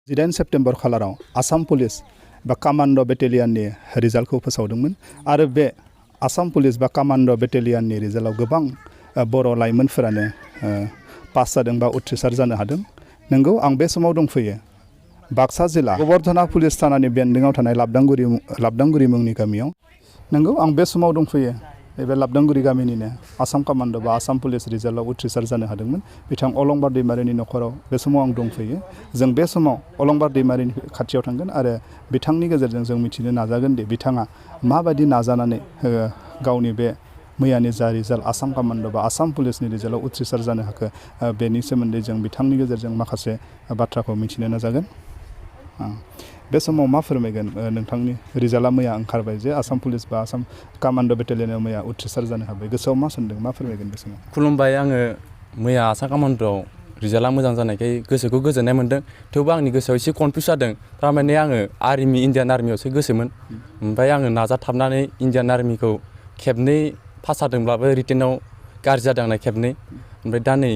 18 September खालाराव Assam police बा command' बेटेलियननि रिजाल्टखौ फोसावदोंमोन आरो बे आसाम पुलिस बा कमान्ड' बेटेलियननि रिजाल्टआव गोबां बर' लाइमोनफोरानो पास जादों बा उथ्रिसार जानो हादों। नंगौ आं बे समाव दंफैयो बाक्सा जिल्ला गोबर्धना पुलिस थानानि बेन्दोंआव थानाय लाबदांगुरि मुंनि गामियाव। नंगौ आं बे समाव दंफैयो बे लाबदांगुरि गामिनिनो आसाम कमान्ड' बा आसाम पुलिस रिजाल्टआव उथ्रिसार जानो हादोंमोन बिथां अलंबार दैमारिनि न'खराव बे समाव आं दंफैयो। जों बे समाव अलंबार दैमारिनि खाथियाव थांगोन आरो बिथांनि गेजेरजों जों मिथिनो नाजागोन दि बिथाङा माबायदि नाजानानै गावनि बे मैयानि जा रिजाल्ट आसाम कमान्ड' बा आसाम पुलिसनि रिजाल्टआव उथ्रिसार जानो हाखो बेनि सोमोन्दै जों बिथांनि गेजेरजों माखासे बाथ्राखौ मिथिनो नाजागोन। बे समाव मा फोरमायगोन नोंथांनि रिजाल्टआ मैया ओंखारबाय जे आसाम पुलिस बा आसाम कमान्ड' बेटेलियनआव मैया उथ्रिसार जानो हाबाय गोसोआव मा सानदों मा फोरमायगोन बे समाव? खुलुमबाय। आङो मैया आसाम कमान्ड'आव रिजाल्टआ मोजां जानायखाय गोसोखौ गोजोननाय मोन्दों। थेवबो आंनि गोसोआव एसे कनफिउस जादों। थारमाने आङो इन्डियान आर्मियावसो गोसोमोन। ओमफ्राय आङो नाजाथाबनानै इन्डियान आर्मिखौ खेबनै पास जादोंब्लाबो रिटेनाव गाज्रि जादों आंना खेबनै। ओमफ्राय दा नै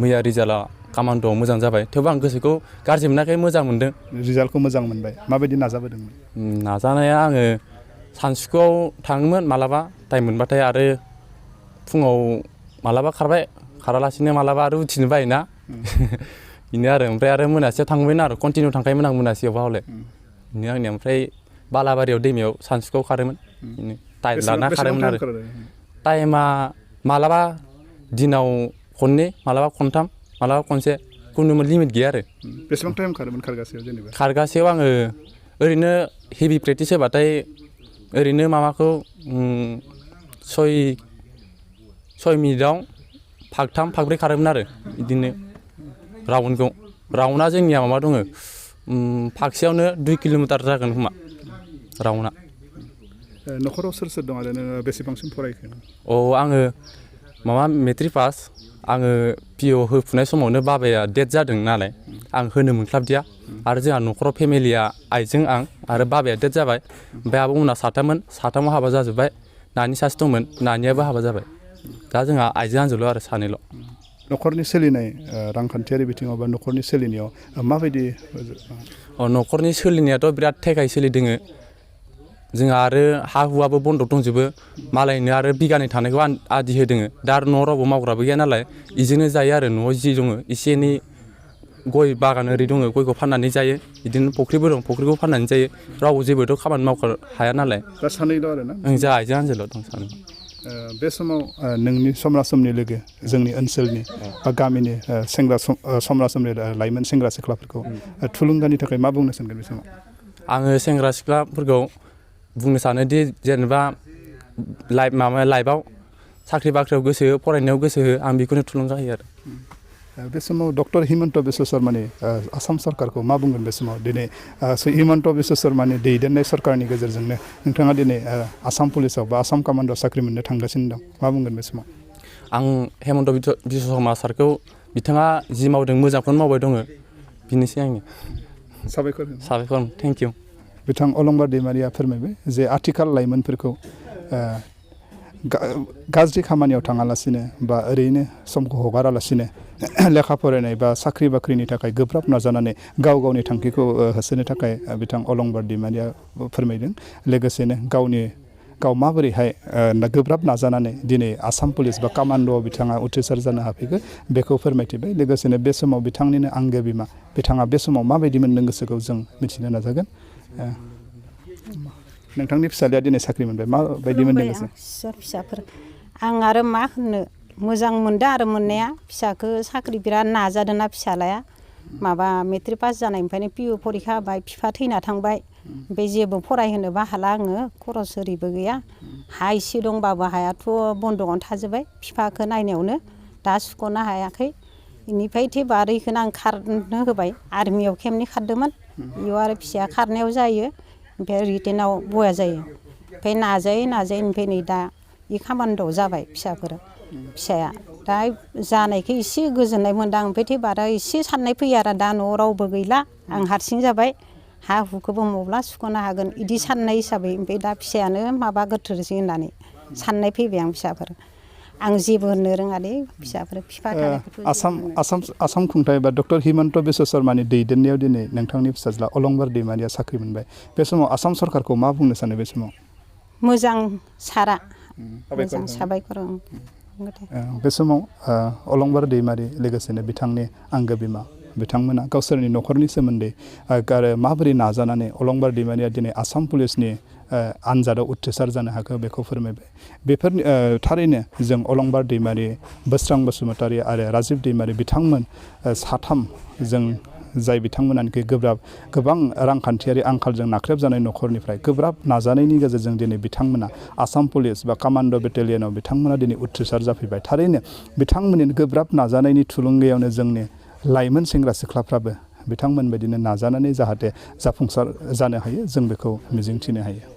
मैया रिजाल्टआ कमान्ड'आव मोजां जाबाय। थेवबो आं गोसोखौ गाज्रि मोनाखै, मोजां मोन्दों। रिजाल्टखौ मोजां मोनबाय। माबायदि नाजाबोदोंमोन? नाजानाया आङो सानसुआव थाङोमोन मालाबा टाइम मोनबाथाय आरो फुङाव मालाबा खारबाय, खारालासिनो मालाबा आरो उथिनो बायोना बेनो आरो। ओमफ्राय आरो मोनासेयाव थांबायना आरो कन्टिनिउ थांखायोमोन आं मोनासेयावबा हले बेनो आंनिया। ओमफ्राय बालाबारियाव दैमायाव सानसुआव खारोमोन बेनो टाइम लाना खारोमोन आरो। टाइमा मालाबा दिनाव खननै, मालाबा खनथाम, मालाबा खनसे, खुनु लिमिट गैया आरो। बेसेबां टाइम खारोमोन खारगासेयाव जेनेबा? खारगासेयाव आङो ओरैनो हेभि प्रेक्टिस होबाथाय ओरैनो माबाखौ 6 मिनिटआव फागथाम फागब्रै खारोमोन आरो बिदिनो राउन्डआ जोंनिया माबा दङ फागसेयावनो 2 किल'मिटार जागोन खोमा राउन्डआ। न'खराव सोर सोर दं आरो नोङो बेसेबांसिम फरायखो? आङो मेट्रिक पास। आङो पिअ होफुनाय समावनो बाबाया डेथ जादों नालाय आं होनो मोनस्लाबदिया। आरो जोंहा न'खराव फेमिलिया आइजों आं आरो बाबाया डेथ जाबाय। ओमफ्राय आब'मोनहा साथामाव हाबा जाजोब्बाय। नानि सासे दंमोन, नानियाबो हाबा जाबाय। दा जोंहा आइजो आंजोल' आरो सानैल'। न'खरनि सोलिनाय रांखान्थियारि बिथिङाव बा न'खरनि सोलिनायाव माबायदि? न'खरनि सोलिनायाथ' बिराद थेखाय सोलिदोङो। जोंहा आरो हा हुआबो बन्दक दंजोबो। मालायनो आरो बिगानै थानायखौ आदि होदोङो। दा आरो न'आव रावबो मावग्राबो गैया नालाय बेजोंनो जायो आरो। न'आव जि दङ एसे एनै गय बागान ओरै दङ, गयखौ फाननानै जायो। बिदिनो फख्रिबो दं, फख्रिखौ फाननानै जायो। रावबो जेबोथ' खामानि मावनो हाया नालाय। दा सानैल' आरो ना? जोंहा आइजो आंजोल' दं सानै। बे समाव नोंनि समना समनि लोगो जोंनि ओनसोलनि बा गामिनि समना समनि लाइमोन सेंग्रा सिख्लाफोरखौ थुलुंगानि थाखाय मा बुंनो सानगोन बे समाव? आङो सेंग्रा सिख्लाफोरखौ बुंनो सानोदि जेनेबा लाइफआव साख्रि बाख्रियाव गोसो हो, फरायनायाव गोसो हो, आं बेखौनो थुलुंगा होयो आरो। बे समाव डक्टर हिमन्त बिश्व शर्मानि आसाम सरकारखौ मा बुंगोन बे समाव? दिनै हिमन्त बिश्व शर्मानि दैदेननाय सरकारनि गेजेरजोंनो नोंथाङा दिनै आसाम पुलिसाव बा आसाम कमान्ड'आव साख्रि मोननो थांगासिनो दं। मा बुंगोन बे समाव? आं हिमन्त बिश्व शर्मा सारखौ बिथाङा जि मावदों मोजांखौनो मावबाय दङ। बेनोसै आंनि साबायखर। Thank you. बिथां अलंबार दैमारिया फोरमायबाय जे आथिखाल लाइमोनफोरखौ गाज्रि खामानियाव थाङालासिनो बा ओरैनो समखौ हगारालासिनो लेखा फरायनाय बा साख्रि बाख्रिनि थाखाय गोब्राब नाजानानै गावनि थांखिखौ होसोनो थाखाय बिथां अलंबार दैमारिया फोरमायदों। लोगोसेनो गाव माबोरैहाय गोब्राब नाजानानै दिनै आसाम पुलिस बा कमान्ड'आव बिथाङा उथ्रिसार जानो हाफैखो बेखौ फोरमायथिबाय। लोगोसेनो बे समाव बिथांनिनो आंगो बिमा बिथाङा बे समाव माबायदि मोनदों गोसोखौ जों मिथिनो नाजागोन। नोंथांनि फिसाजोआ दिनै साख्रि मोनबाय, माबायदि मोनदों गोसो? फिसाफोर आं आरो मा होननो, मोजां मोनदों आरो मोननाया। फिसाखौ साख्रि बिराद नाजादोंना फिसालाया। मेट्रिक पास जानायनिफ्रायनो पिअ फरिखा होबाय, बिफा थैना थांबाय। ओमफ्राय जेबो फरायहोनोबो हाला आङो, खरस ओरैबो गैया। हा इसे दंबाबो हायाथ' बन्दकआवनो थाजोब्बाय बिफाखौ नायनायावनो, दा सुख'नो हायाखै। बेनिफ्राय थेवबो आरो बेखौनो आं खारनो होबाय। आर्मियाव खेबनै खारदोंमोन, बेयाव आरो फिसाया खारनायाव जायो, ओमफ्राय रिटेनाव बया जायो। ओमफ्राय नाजायै ओमफ्राय नै दा बे कमान्ड'आव जाबाय फिसाया। दा जानायखौ एसे गोजोननाय मोनदों आं। ओमफ्राय थेवबो आरो एसे साननाय फैयो आरो दा न'आव रावबो गैला, आं हारसिं जाबाय, हा हुखौबो मब्ला सुख'नो हागोन बिदि साननाय हिसाबै। ओमफ्राय दा फिसायानो गोथारसै होननानै साननाय फैबाय आं फिसाफोर। आं जेबो होननो रोङा दे फिसाफोर बिफा थानायखौथ' आसाम खुंथाय बा डक्टर हिमन्त बिश्व शर्मानि दैदेननायाव दिनै नोंथांनि फिसाज्ला अलंबार दैमारिया साख्रि मोनबाय बे समाव आसाम सरकारखौ मा बुंनो सानो बे समाव मोजां सारा मोजां साबायखर बे समाव अलंबार दैमारि लोगोसेनो बिथांनि आंगो बिमा बिथांमोना गावसोरनि न'खरनि सोमोन्दै आरो माबोरै नाजानानै अलंबार दैमारिया दिनै आसाम पुलिसनि आनजादाव उथ्रिसार जानो हाखो बेखौ फोरमायबाय बेफोरनि थारैनो जों अलंबार दैमारि बोस्रां बसुमतारी आरो राजिब दैमारि बिथांमोन साथाम जों जाय बिथांमोनानोखि गोबां रांखान्थियारि आंखालजों नाख्रेबजानाय न'खरनिफ्राय गोब्राब नाजानायनि गेजेरजों दिनै बिथांमोना आसाम पुलिस बा कामान्ड' बेटेलियनाव बिथांमोना दिनै उथ्रिसार जाफैबाय थारैनो बिथांमोननि गोब्राब नाजानायनि थुलुंगायावनो जोंनि लाइमोन सेंग्रा सिख्लाफ्राबो बिथांमोन बायदिनो नाजानानै जाहाथे जाफुंसार जानो हायो जों बेखौ मिजिंथिनो हायो